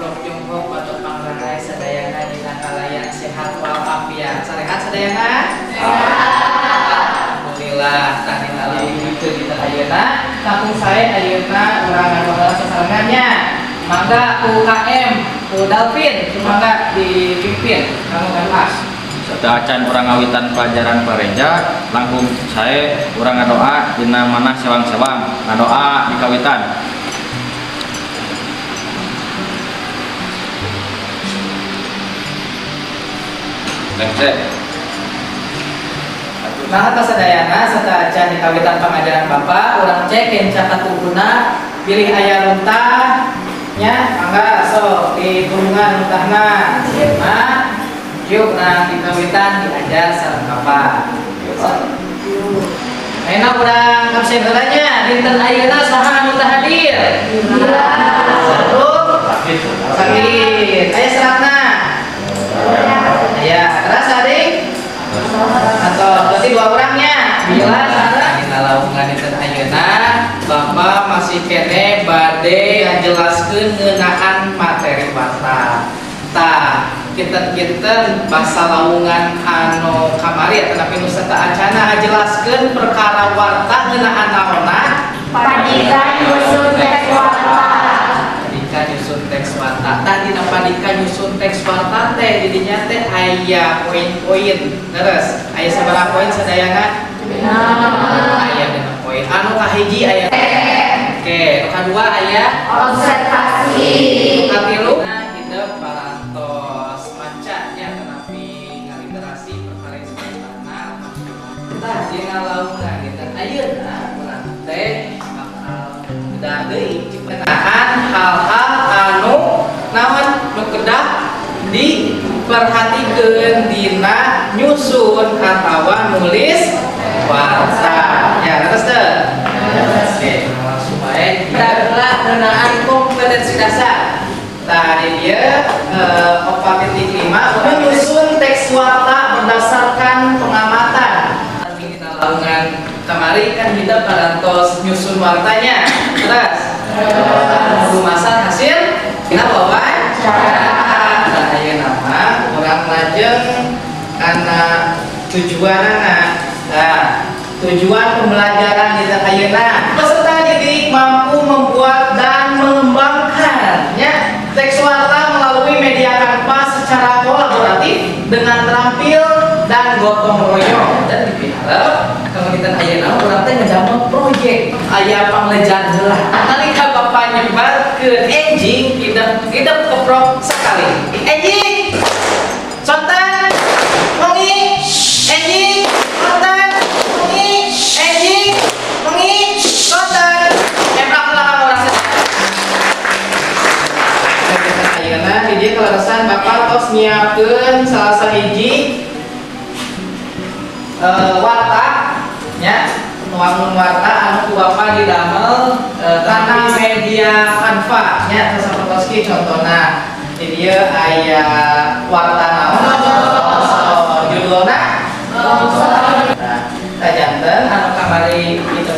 Keprok jongkok patepang rangray sadayana dina kalayan sehat walafiat. Sarehat sadayana? Sehat. Alhamdulillah, tadi itu dina ayeuna kampung saya ayeuna urang ngadoa sasarengan nya. Mangga UKM, ku Dalvin, mangga dipimpin kanggo ngadoa. Sateuacan urang ngawitan pelajaran pareja, langkung sae urang ngadoa dina manah sewang-sewang, ngadoa di kawitan. Lengse. Nah, atas sadayana sateuacan di kawitan pangajaran Bapak, urang cek kenca katungkuna bilih aya runtah nya, mangga sok ditulungan runtahna. Nah, yuk urang di kawitan diajar sareng Bapak. Ayeuna urang absen heula nya, dinten ayeuna saha anu teu hadir? Satu. Sakit. Aya seratna? Aya. Terus adik? Atau berarti dua orangnya. Bila sareng dina laungan dinten ayeuna Bapak masih kene bade ngajelaskeun ngeunaan materi warta. Tah, kinten-kinten basa laungan anu kamari atanapi nu sateuacanna ngajelaskeun perkara warta ngeunaan naonna? Padikan nyusun teks warta. Padikan nyusun teks warta. Tah, dina padikan nyusun teks warta teh didinya teh aya poin-poin. Terus aya sabaraha poin sadayana? Aya 6 poin. Anu kahiji aya. Oke, nu kadua aya observasi. Nu katilu hidup parantos maca nya tetapi ngaliterasi perkara sabarna. Tah, dina laungan dinten ayeuna urang teh bakal kedah deui ngeunaan hal-hal anu naon nu kedah diperhatikeun dina nyusun atawa nulis warta. Ya, terus teu? Oke, langsung bae. Adalah ngeunaan kompetensi dasar. Tadi dia 4.5 menyusun teks warta berdasarkan pengamatan. Dina laungan kamari kan kita parantos nyusun wartanya. Terus rumasan hasil dina wawancara. Nah, ayeuna mah urang lajeng kana tujuanana. Nah, tujuan pembelajaran dina ayeuna, peserta didik mampu membuat dan mengembangkan ya teks warta melalui media kanvas secara kolaboratif dengan terampil dan gotong royong. Dan dipiharep kemudian ayeuna urang teh ngedamel proyek aya panglejan heula. Nalika bapak nyebatkeun enjing, hidup hidup keprok sekali. Enjing sonten wengi, enjing sonten wengi, enjing wengi sonten. Emprak heula ka urang. Ayeuna di dieu kaleresan bapak tos nyiapkeun salah sahiji warta nya, wangun warta anu ku bapak didamel kana media Canva nya. Sapertos kieu contohna, di dieu aya warta naon judulna. Nah, kajanten anu kamari itu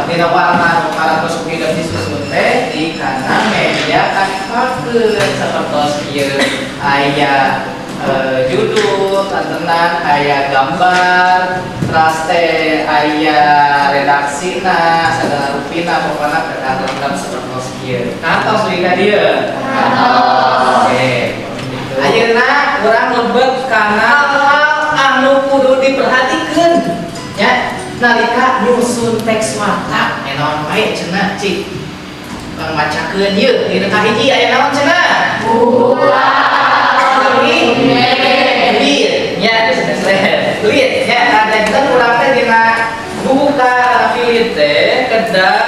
dina warta anu parantos ku hidup disusun teh di kana media Canva keun sapertos ieu, aya judul tantenan, aya gambar, teras teh aya redaksina sagala rupina, pokona kedah lengkap sapertos ieu. Kantos deui ka dieu? Oke, ayeuna urang lebet kana hal-hal anu kudu diperhatikeun nya nalika nyusun teks warta. Aya naon wae cenah? Cik pang macakeun ieu. Dina kahiji aya naon cenah? Lead nya, lead nya. Ada kita urang teh dina buka tapi lead teh kedah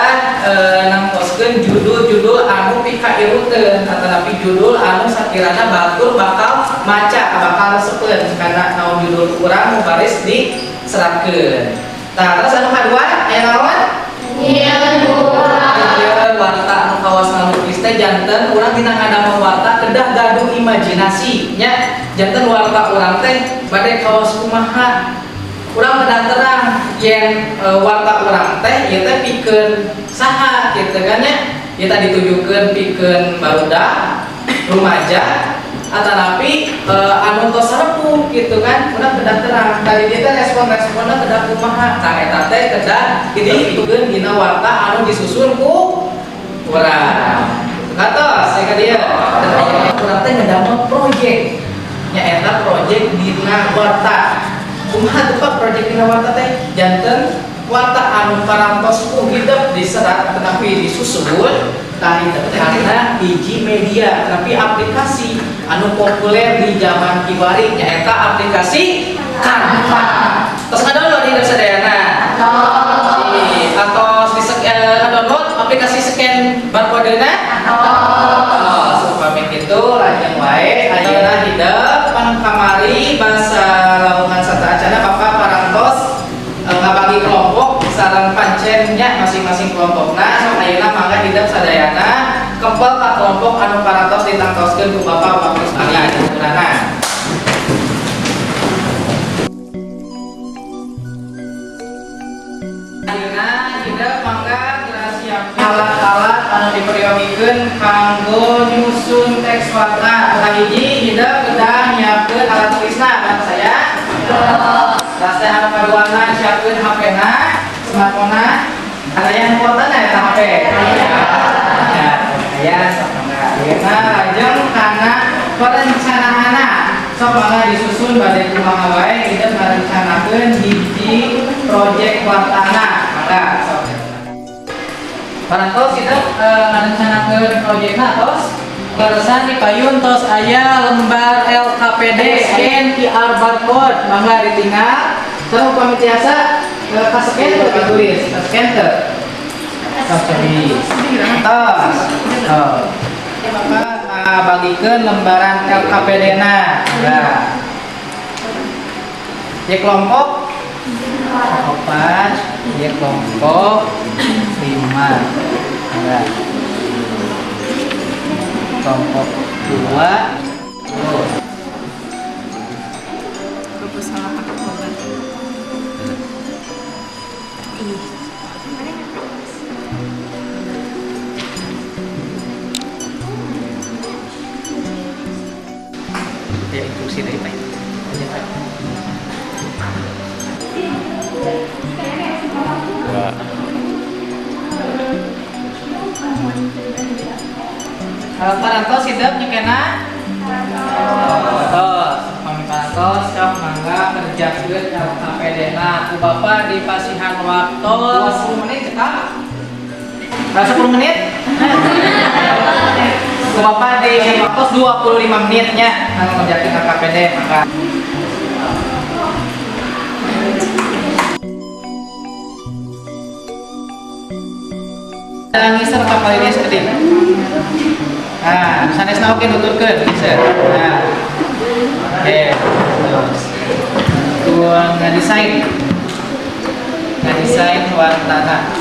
nangtoskeun judul-judul anu pikairuteun atanapi judul anu sakirana batur bakal maca, bakal resepeun kana naon judul urang nu baris diseratkeun. Tah, terus anu kadua aya naon? Ieu warta anu kawas ngalukis teh janten urang dina ngadamel warta kedah gaduh imajinasi nya, janten warta urang teh bade kawas kumaha. Urang kedah terang yen warta urang teh ieu teh pikeun saha kitu kan nya. Ieu teh ditujukeun pikeun barudak. Rumaja atanapi anu tos sepuh gitu kan. Urang kedah terang tadi dia teh respon-responnya kedah kumaha. Tah, eta teh kedah dihitungkeun dina warta anu disusun ku urang. Katos ya ka dieu. Urang teh ngedamel project, nyaeta project dina warta. Kumaha tuh, Pak, project dina warta teh? Janten warta anu parantos ku hidep diserat tetapi disusun tah itu karena hiji media tapi aplikasi anu populer di zaman kiwari, nyaeta aplikasi Canva. Terus ngadownload di sadayana atau di download aplikasi scan barcode na. Oh, supami kitu lajeng wae ayeuna hidep pan kamari basa lawungan sataacana Bapak parantos ngabagi kelompok sareng pancennya masing-masing kelompokna. Sok ayeuna mangga hidep sadayana kempel ka kelompok anu parantos ditangtoskeun ku Bapak waktu sekali aturanna. Ayeuna hidep mangga geura siap alat-alat anu diperyogikeun kanggo nyusun teks warta. Kahiji, hidep kedah nyiapkeun alat tulisna bahasa saya. Terus teh anu kaduana, siapkeun HP-na, smartphone-na. Ada yang kuotana eta HP? Ya, aya, sok mangga. Ayeuna lajeng kana perencanaanna. Sok mangga disusun bade kumaha wae hidep ngarencanakeun hiji project wartana. Mangga sok. Parantos hidep ngarencanakeun proyekna tos? Barusan di payun tos aya lembar LKPD, scan QR barcode, mangga ditinggal. Terus upami tiasa kascan teu, ditulis, kascan teu? Tos jadi. Tos. Oh. Bapak bagikeun lembaran LKPD na. Nah. Ya, kelompok 4, ya kelompok 5. Nah. Kelompok 2. Oh. Salah Oktober. Ih. Mana yang Ya, instruksi dari Pak. Ya, Pak. Dua. Parantos hidep nyekena? Tos, pami parantos sok mangga kerjakeun LKPD na. Ku Bapak dipasihan waktu 20 menit cekap. Nah, 10 menit? Ku Bapak di waktu 25 menitnya anu ngerjakeun LKPD maka. Ngiser kapal ini seperti. Nah, sanesna oge nuturkeun ngiser. Nah. Oke, terus. Tuang ngadesain. Ngadesain wartana.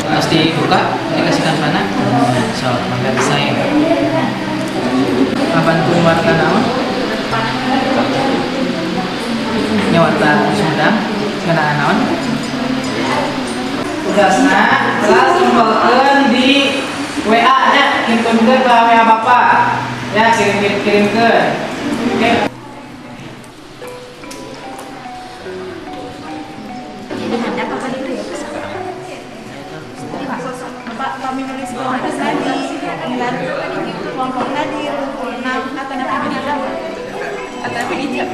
Terus dibuka, dikasihkan mana? So, mangga desain. Ngabantu warta naon? Nya warta Sumedang, ngeunaan naon? Tugasna kelas kumpulkeun di WA nya, kirimkeun ke WA Bapak. Ya, kirim kirim kirimkeun. Oke. Jadi hendak apa itu ya? Bapak, kami menulis kelompok tadi, kelompok tadi, 6 atau atau hijab.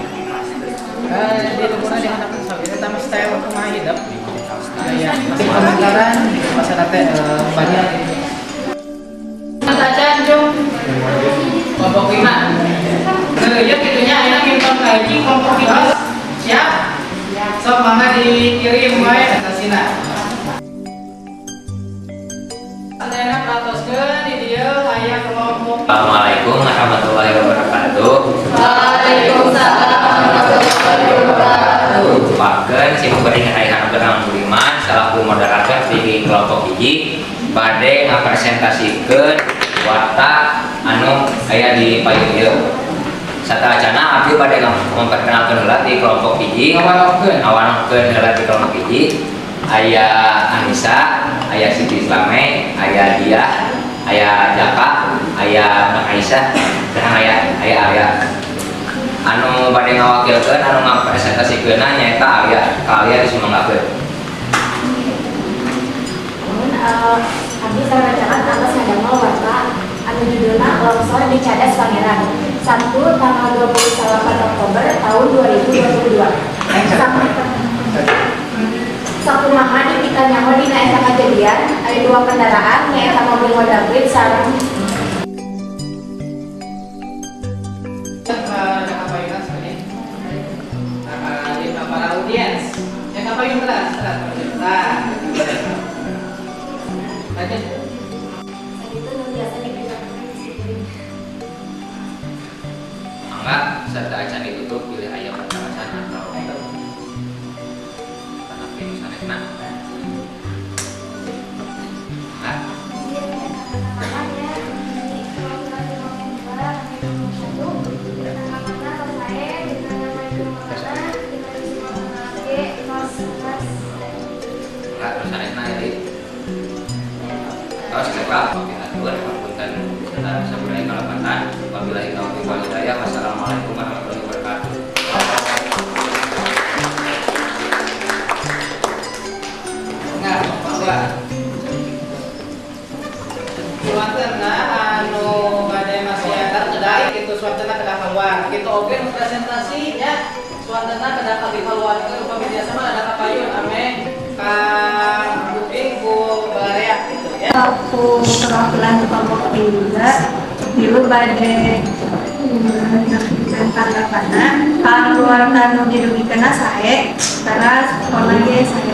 Di lembur di handap sok itu tambah style kumaha hidep. Ya, masih komentaran masalah teh banyak. Tacan cung. Kelompok 5. Nah, ya kitunya ayeuna nginton ka hiji kelompok 5. Siap? Sok mangga dikirim wae presentasinya. Sadayana perhatoskeun, di dieu aya kelompok. Assalamualaikum warahmatullahi wabarakatuh. Waalaikumsalam warahmatullahi wabarakatuh. Tepangkeun sim kuring Raihan Abdurrahman Budiman selaku moderator di kelompok 1 bade ngapresentasikeun warta anu aya di payun ieu. Sateuacanna abdi bade memperkenalkeun heula di kelompok 1, Ngawanohkeun. Ngawanohkeun heula di kelompok 1 aya Anissa, aya Siti Islame, aya Dia, Aya Jaka, aya Bang Aisyah, dan aya aya Arya. Anu bade ngawakilkeun, anu ngapresentasikeun nyaeta Arya. Ka Arya disumanggakeun. Namun abdi sarerencangan atas ngadamel warta anu judulna Longsor di Cadas Pangeran. Sabtu tanggal 28 Oktober tahun 2022. Sakumaha dipikanyaho dina eta kajadian, aya dua kendaraan nyaeta mobil Honda Freed sareng Jaka payunan sebenarnya. Nah, di para audiens. Jaka payun terus, terus, terus. Nah, lanjut. Sakitu nu biasa dikerjakeun disiplin. Mangga serta acan ditutup pilih aya patarosan atau tanapi nu sanesna. Nah, Iya, pertama-tamanya di kelompok 2 kami 21 pertama-tama selesai dengan nama mana dengan isi G 011. Mangga nu sanesna jadi. Tos cekap, oke hatur, hapunten serta sabudaya kalepatan. Wabillahi taufiq wal hidayah. Wassalamualaikum warahmatullahi wabarakatuh. Enggak, enggak. Suantena anu bade masyarakat kedah gitu, suantena kedah keluar. Gitu oge nu presentasi nya, suantena kedah dikeluarkeun. Upami biasa mah ada kapayun ame ka booking ku balarea gitu ya. Aku perwakilan kelompok 3 dulu bade tanggapanna kanggo warta nu didugikeunna sae teras warna ge sae.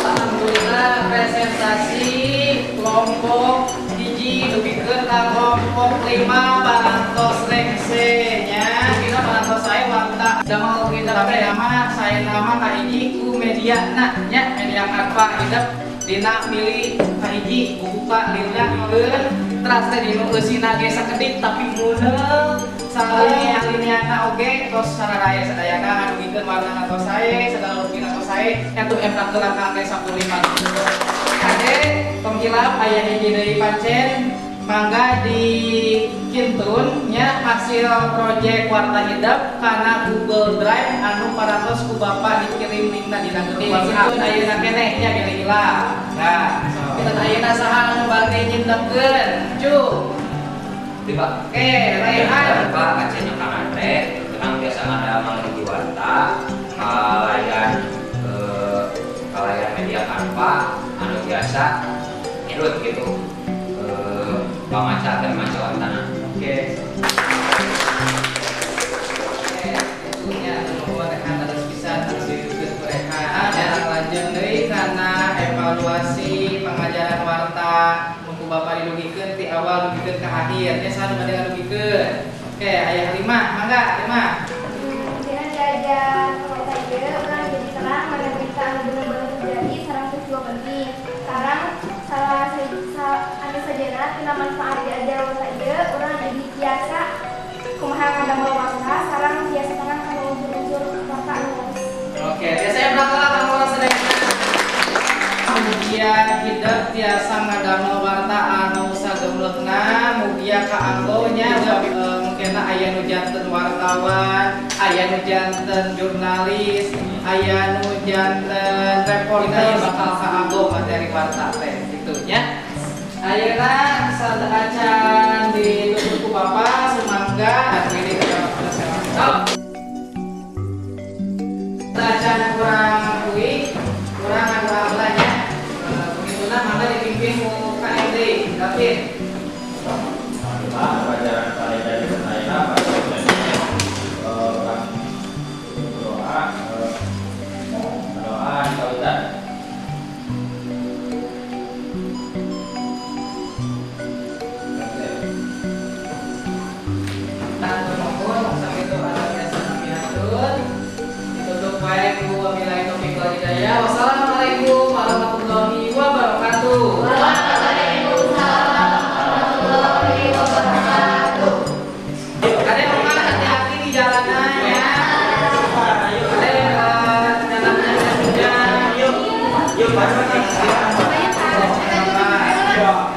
Alhamdulillah, presentasi kelompok 1 dugikeun ka kelompok 5 parantos rengse nya. Dina parantos sae warta damel kita nama saya nama kahiji ku media na nya, media Canva hidup dina milih kahiji buka lirna dikeun teras teh dinu eusina ge sakedik tapi munel salineana oge tos sararaya sadayana ngadugikeun warna tos sae segala rupina tos sae nya tuh emrak heula ka 15. Kade tong hilap aya hiji deui pancen, mangga di kintun nya hasil proyek warta hidup kana Google Drive anu parantos ku Bapak dikirim linkna dina grup WhatsApp ayeuna keneh nya, bilih hilap. Nah, kita ayeuna saha anu bade nyindekkeun cu? Di Pak. Oke, Raihan. Pak kacanya kang teh tenang biasa ada hiji warta kalayan kalayan media Canva anu biasa nyerut gitu pamaca teh maca wartana. Oke. Oke, tentunya nuhun rekan harus bisa terus didukung ku rekan. Ya, lanjut deui kana evaluasi pengajaran warta nu ku Bapak didugikeun ti awal dugikeun ka akhir. Nya saha nu bade ngadugikeun? Oke, aya 5, mangga 5. Dina diajar warta ieu urang jadi terang mana berita anu bener-bener terjadi sareng peristiwa penting. Sareng salah anu sajana tina manfaat diajar warta ieu urang jadi biasa kumaha ngadamel warta sareng biasa terang kana unsur-unsur warta anu leres. Oke, biasanya berapa kamu sadayana? Mugia hidup tiasa ngadamel warta anu sagemlegna, mugia kaanggo nya mungkin aya nu janten wartawan, aya nu janten jurnalis, aya nu janten reporter bakal kaanggo materi warta teh gitu nya. Ayeuna sateuacan ditutup ku Bapak, sumangga ini ke acan kurang kuwi kurang anu heula nya. Begituna mangga dipimpin ku KMD David. Alhamdulillah, pelajaran pada di ayeuna pada urang doa doa di kawitan. Nah, nuhun sakitu anu biasa kami atur. Ditutup wae ku wabillahi Ayo.